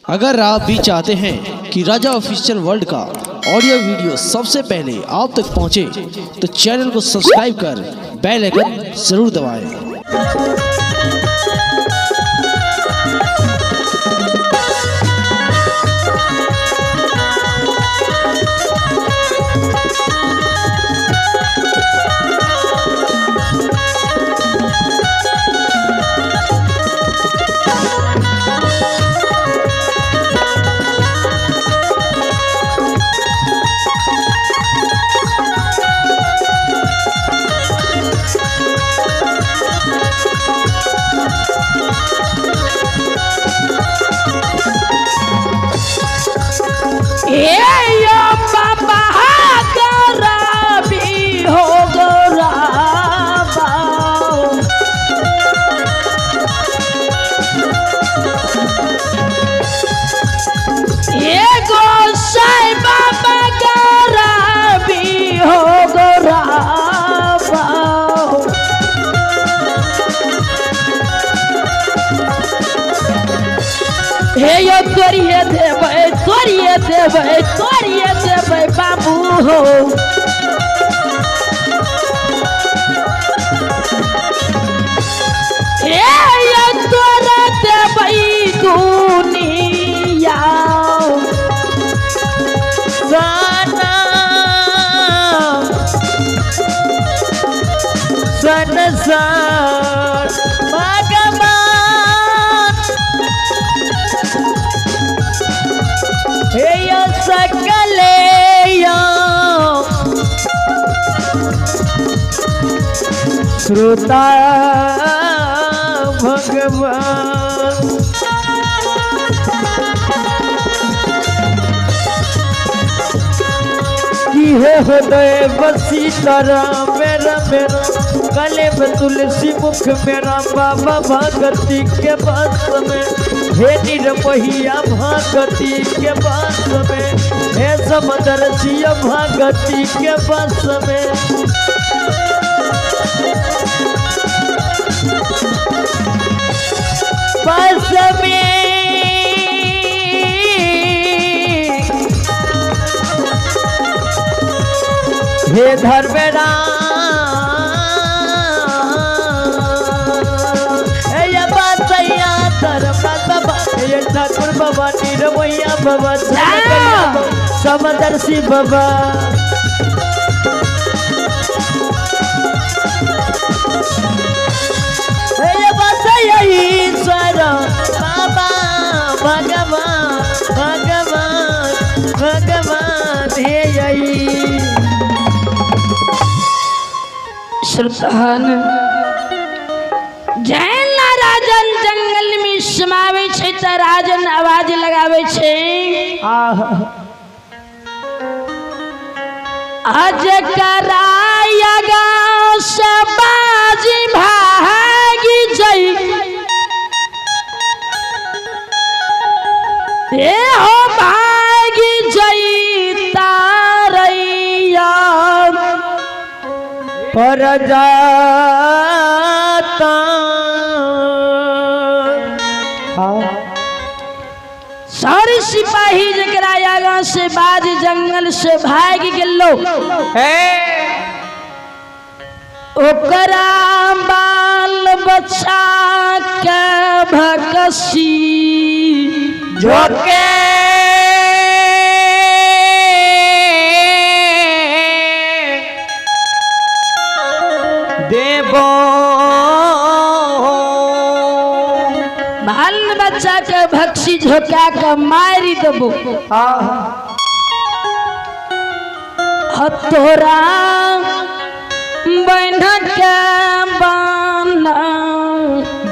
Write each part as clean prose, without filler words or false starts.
अगर आप भी चाहते हैं कि राजा ऑफिशियल वर्ल्ड का ऑडियो वीडियो सबसे पहले आप तक पहुंचे, तो चैनल को सब्सक्राइब कर बेल आइकन जरूर दबाएं। ए यो बाबा गराबी हो गराबा। ए गोसाई बाबा गराबी हो गराबा। हे यो तोरिए देबै तोरिए देबै तोरिए देबै बाबू हो। हे यो तोरा देबै दुनिया सना संसार भगवान हे यो सकले यो श्रोता भगवान की हे हृदय बसी तारा मेरा मेरा गले में तुलसी मुख मेरा बाबा भगती के बस में हे निरमहिया भगती के बस में हे समदर्शी भगती के बस में। बस में हे धर्मेरा बाबा ठाकुर बाबा निरमैया बाबा समदर्शी बाबा। ईश्वर बाबा भगवान भगवान भगवान हे यही श्रुतहन जैन राजन जंगल में समावे छै त राजन आवाज लगावे छै। आज कराया गाँव से बाजी भागी जई ए हो भागी जई तारैया पर जाता। सारे सिपाही जकरा आगा से बाज जंगल से भाग गेलो ओकरा बाल बच्चा के भकसी झोंके देबो बाल बच्चा के भक्सी झोंका के मारी देबो। तोरा बहन के बना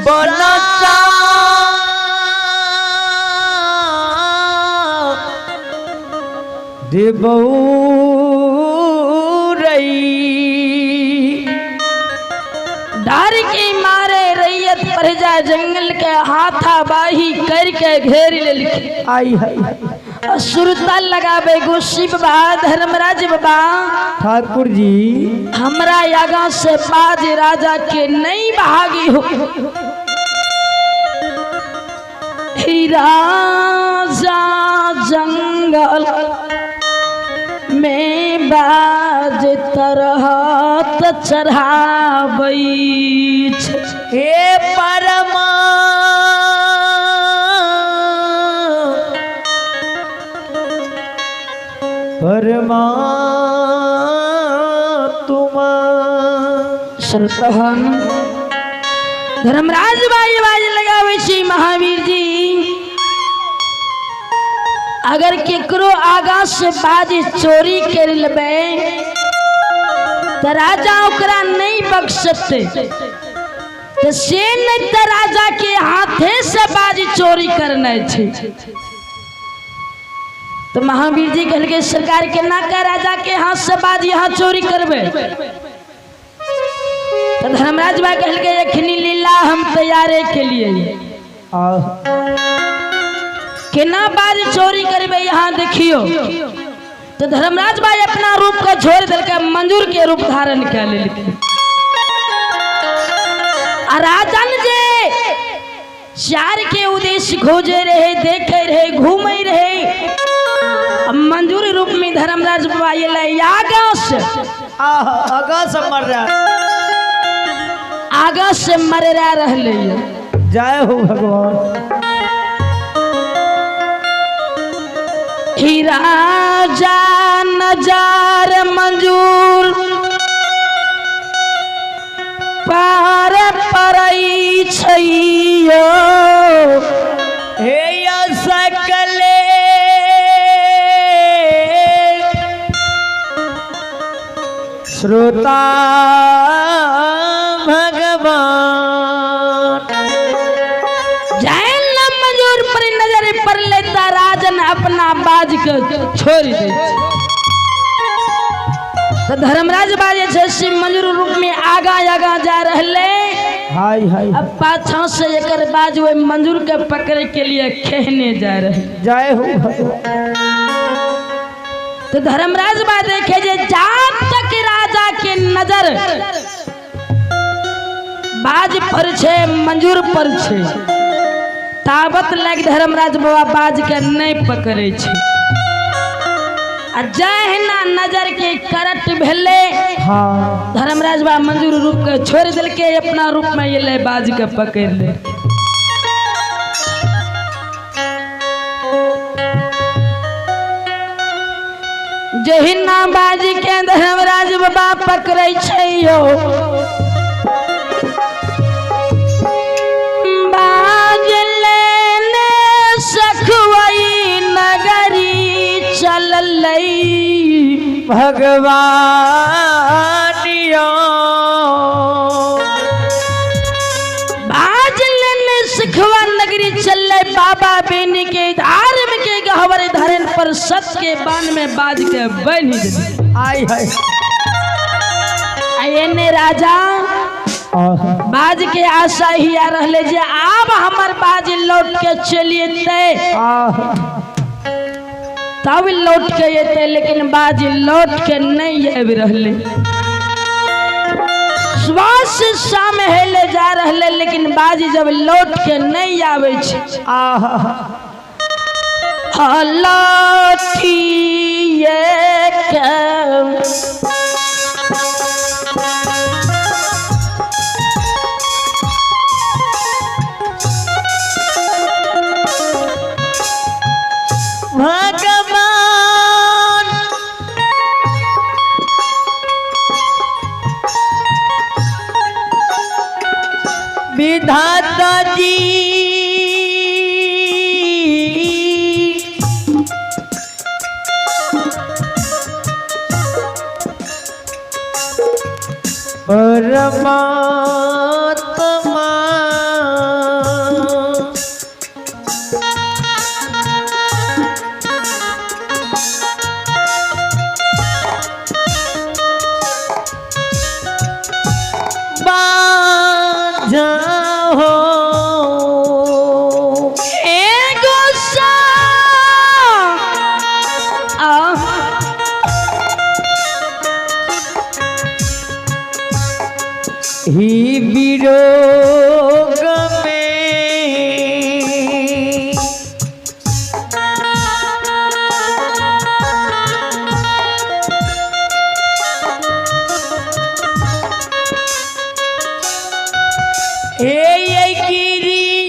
बनता देबो रई डर के मारे रैयत प्रजा जंगल के हाथा बाही करके घेर लेलखिन। आई है सुरता लगाबे गोसी बाबा धर्मराज बाबा ठाकुर जी हमरा आगा से बाज राजा के नहीं भागी हो। ही राजन गल में बाज तरहत चढ़ाबै छै। हे परमा परमा तुमा। सरतहन धर्मराज बाई बाज लगाबै छी महावीर जी, अगर केकरो आगा से बाज चोरी कर लेबै त राजा ओकरा नहीं बख्शते, तो से नहीं त राजा के हाथे से बाज चोरी करना छै। तो महावीर जी कहलकै सरकार केना के राजा के हाथ से बाज यहाँ चोरी करबै? तो धर्मराज भाई कहलकै अखनी लीला हम तैयारे के लिए, केना बाज चोरी करबै यहाँ देखियो। तो धर्मराज भाई अपना रूप का छोड़ देलकै, मंजूर के रूप धारण कर लेलकै। आ राजन जे चार के उद्देश्य खोजे रहे, देखे रहे, घूमे रहे, मंजूर रूप में धर्मराज बाबा अयलै आगा से, आगा से मर रहा, आगा से मर रहले। जय हो भगवान। ही राजा नजार मंजूर पार परै छैयो, हे सकले श्रोता भगवान। जैन मंजूर पर नजर पड़ले त राजन अपना बाज के छोड़ दे। तो धर्मराज बाजे छै से मंजूर रूप में आगा आगा जा रहले, हाय हाय, अब पाछा से एकर बाज ओहि मंजूर के पकड़े के लिए खेहने जा रहे। जय हो भगवान। तो धर्मराज बा देखे जे जाब तक राजा के नजर बाज पर छे मंजूर पर छे, ताबत लग धर्मराज बाबा बाज के नहीं पकड़े छे। आ जहिना नजर के करट भेले, हाँ, धर्मराज बाबा मंजूर रूप के छोड़ देलके, अपना रूप में अयलै बाज के पकड़ ले। जहिना बाज के धर्मराज बाबा पकड़े छै यो, बाज लेने सखुआई नगरी चललै भगवान। बाज लेने सखुआ नगरी चललै बाबा बेनी के धार्म के गहवर धरन पर सत के बान में बाज के बन्हि देलै। आई है एने राजा बाज के आशा ही आ रहले जे आब हमर बाज लौट के चलिए तब लौट के अयतै, लेकिन बाज लौट के नहीं आबि रहले। श्वास शाम हेले जा रहले, लेकिन बाज जब लौट के नहीं आबै छै, लौटिए के भगवान। विधाता जी परमात्मा बाझा हो एगो सा आ ही हे।